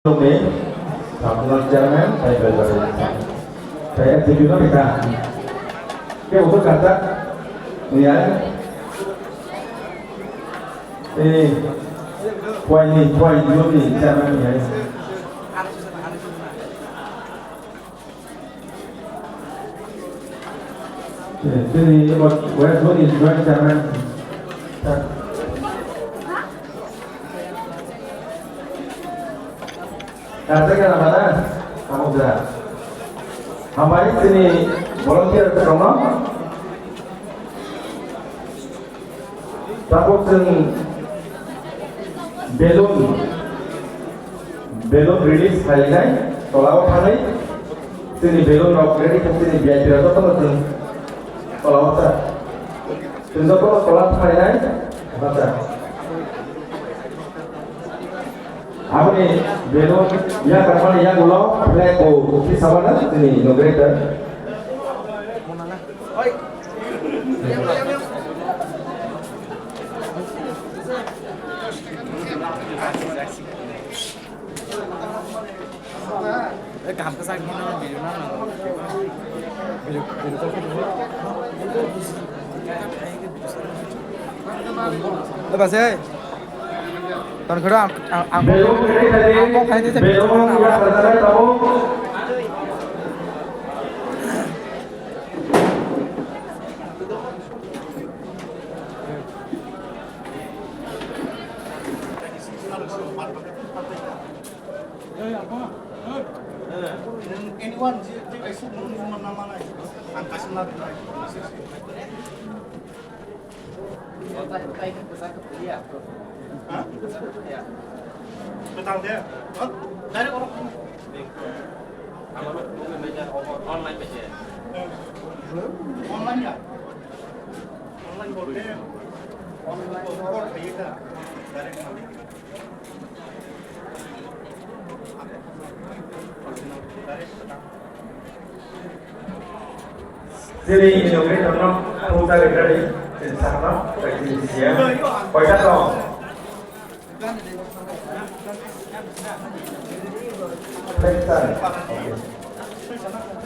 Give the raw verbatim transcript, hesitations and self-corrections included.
Ni, Sabdullah Chairman, Taibai Baru. Saya tujuh kali dah. Oke, untuk kata, ya. Eh, poin ni, poin ni, Chairman ya. Eh, sini, West Zone ni Joint Chairman. Kata kena mana? Kamu sudah. Hambai sini volunteer ke sono. Tabuk chwng balloon, balloon release khainai, tolao thangwi chwngni balloon rok ready kha, chwngni V I P rok jotono chwng tolao cha. Chwng jotono tola khainai, bacha. Aboni balloon yak rwmani yagulo flag bo kisa mano chwngni inaugurator. Eh, kaham khe chak hino video nang nango. Video, video call khe. Eh, bas, eh. Ton khoro ang, ang, ang, ang kok hai di. Anyone, je, je kaisa nung nung man nama nai. Ang kaisa na nai. Ha? Kwtal de. Oh, direct oro. Online ya? Online bolte online. Chini inaugurator no thumjak ready, chini sakno, chini C M. Koita tong? Thanks, sir. Okay.